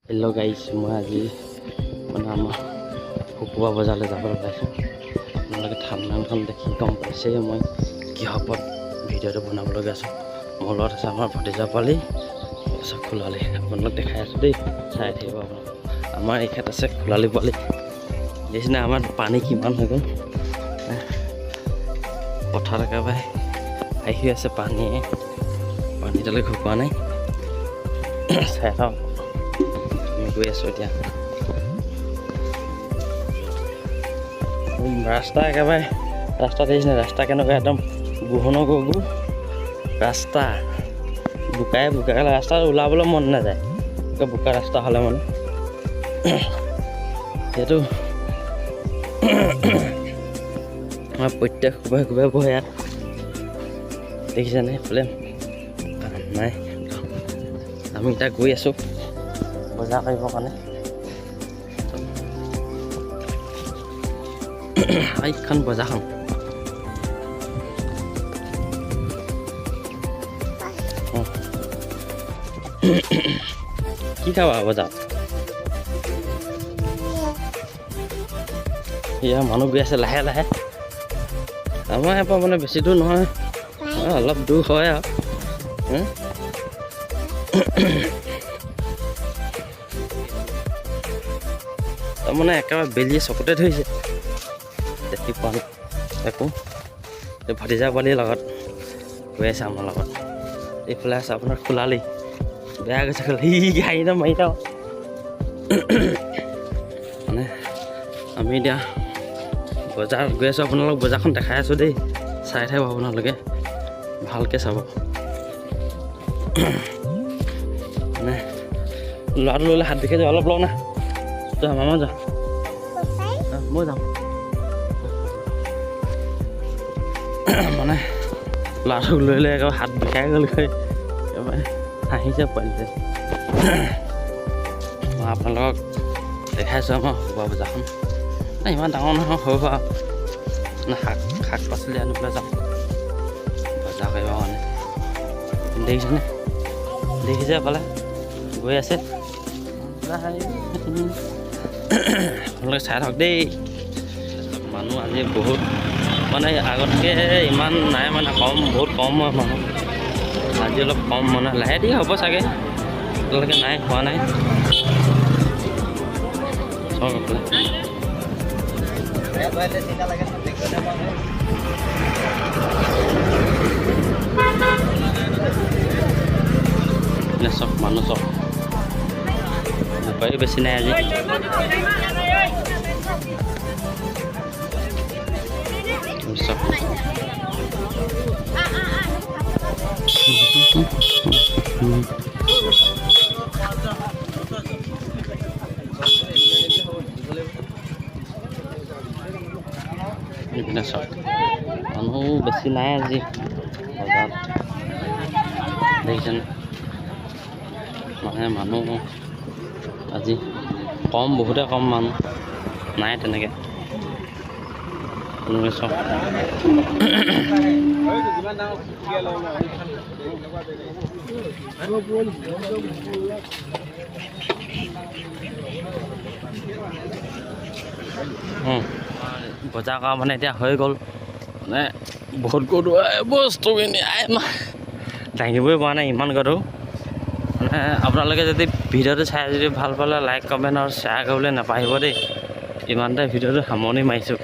Hello' guys, মই আজি মানে আমাৰ শুকুৰবাৰ বজাৰলৈ যাবলৈ ওলাইছোঁ। আপোনালোকে থাম্বনেইলখন দেখি গম পাইছে মই কিহৰ ওপৰত ভিডিঅ'টো বনাবলৈ আছোঁ। মোৰ লগত আছে আমাৰ ভতিজা পোৱালি, তাৰপিছত খোলালি। আপোনালোক দেখাই আছোঁ দেই, চাই থাকিব আপোনালোক। আমাৰ এইখাত আছে খোলালি পোৱালি। দেখিছেনে আমাৰ পানী কিমান হৈ গ'ল? পথাৰত একেবাৰে আহি আছে পানীয়ে, পানী এতিয়ালৈকে শুকোৱা নাই। চাই থাকক, আমি গৈ আছোঁ এতিয়া। ৰাস্তা একেবাৰে, ৰাস্তা দেখিছেনে? ৰাস্তা কেনেকুৱা একদম গোহনৰ গু ৰাস্তা, বোকাই বোকাই। ৰাস্তাত ওলাবলৈ মন নাযায় বোকা ৰাস্তা হ'লে। মানে সেইটো আমাৰ প্ৰত্যেক শুকুৰবাৰে শুকুৰবাৰে বহে ইয়াত, দেখিছেনে? এইফালে নাই। আমি এতিয়া গৈ আছোঁ বজাৰ কৰিবৰ কাৰণে। এইখন বজাৰখন। কি খাবা বজাৰত? এয়া মানুহ গৈ আছে লাহে লাহে। আমাৰ ইয়াৰ পৰা মানে বেছি দূৰ নহয়, অলপ দূৰ হয় আৰু। তাৰমানে একেবাৰে বেলিয়ে চকুতে ধৰিছে, দেখি পোৱা নাই একো। এই ভতিজা পোৱালিৰ লগত গৈ আছে আমাৰ লগত। এইফালে আছে আপোনাৰ খোলালি, বেয়া গৈছে খোলালি, হাঁহি মাৰি থাক। মানে আমি এতিয়া বজাৰ গৈ আছোঁ, আপোনালোক বজাৰখন দেখাই আছোঁ দেই, চাই থাকিব আপোনালোকে, ভালকৈ চাব। মানে ল'ৰাটো ল'লে হাত বিষাই যায়, অলপ লওঁ না। যোৱা মামা, যোৱা, মই যাম। মানে ল'ৰাটোক লৈ লৈ একেবাৰে হাত বিষাই গ'লগৈ, একেবাৰে হাঁহিছে পোৱালিটোৱে। মই আপোনালোকক দেখাইছোঁ আমাৰ শুকুৰবাৰ বজাৰখন। ইমান ডাঙৰ নহয়, সৰু সুৰা। মানে শাক পাচলি আনিবলৈ যাওঁ বজাৰ কৰিব কাৰণে। দেখিছেনে? দেখিছে, এফালে গৈ আছে। আপোনালোকে চাই থাকক দেই। মানুহ আজি বহুত, মানে আগতকৈ ইমান নাই, মানে কম, বহুত কম হয় মানুহ আজি, অলপ কম। মানে লাহে ধীৰে হ'ব চাগে, এতিয়ালৈকে নাই হোৱা নাই। চাওক এইফালে। চব মানুহ, চব বেপাৰীও বেছি নাই আজি। চব এইপিনে চাওক, মানুহ বেছি নাই আজি বজাৰত, দেখিছেনে? মানে মানুহ আজি কম, বহুতে কম, মানুহ নাই তেনেকৈ। চাওক, বজাৰ কৰা মানে এতিয়া হৈ গ'ল। মানে বহুত গধুৰ বস্তুখিনি দাঙিবই পৰা নাই, ইমান গধুৰ। মানে আপোনালোকে যদি ভিডিঅ'টো চাই যদি ভাল পালে লাইক, কমেণ্ট আৰু শ্বেয়াৰ কৰিবলৈ নাপাহৰিব দেই। ইমানতে ভিডিঅ'টো সামৰণি মাৰিছোঁ।